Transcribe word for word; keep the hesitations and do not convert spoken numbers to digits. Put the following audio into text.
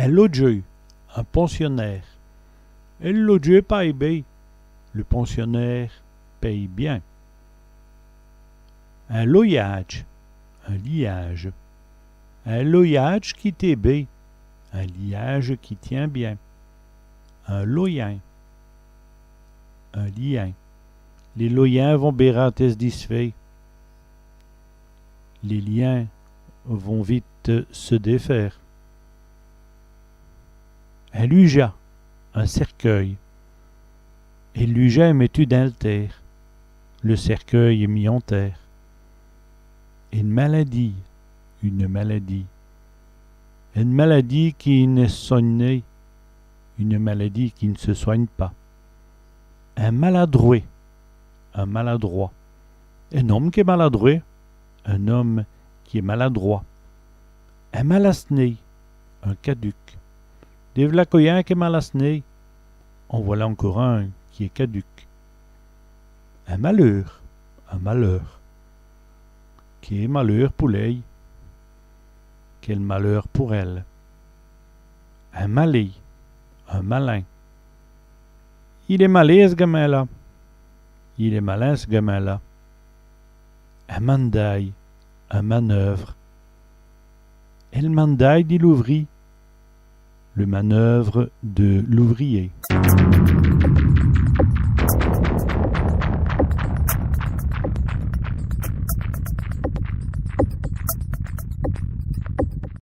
In lodjeû, un pensionnaire. El lodjeû paye bé. Le pensionnaire paye bien. In loyâdje, un liage. In loyâdje qui tét bé. Un liage qui tient bien. In loyin. Un lien. Lès loyins vont bé rade ès' disfé. Les liens vont vite se défaire. In lûja, un cercueil. El lûja èst mètu dins l' tére. Le cercueil est mis en terre. Ène maladîye, une maladie. Ène maladîye qui n' sogne nén. Une maladie qui ne se soigne pas. In maladrwat, un maladroit. In-ome qu'èst maladrwat, un homme qui est maladroit. In malasné, un caduc. Dè v'la co yun qu'èst malasné. En voilà encore un qui est caduc. In maleûr, un malheur. Qué maleûr pou lèy. Quel malheur pour elle. In malé, un malin. Il èst malé, ç' gamin-la. Il est malin, ce gamin-là. In mandâye, un manœuvre. El mandâye di l'ouvrî. Le manœuvre de l'ouvrier.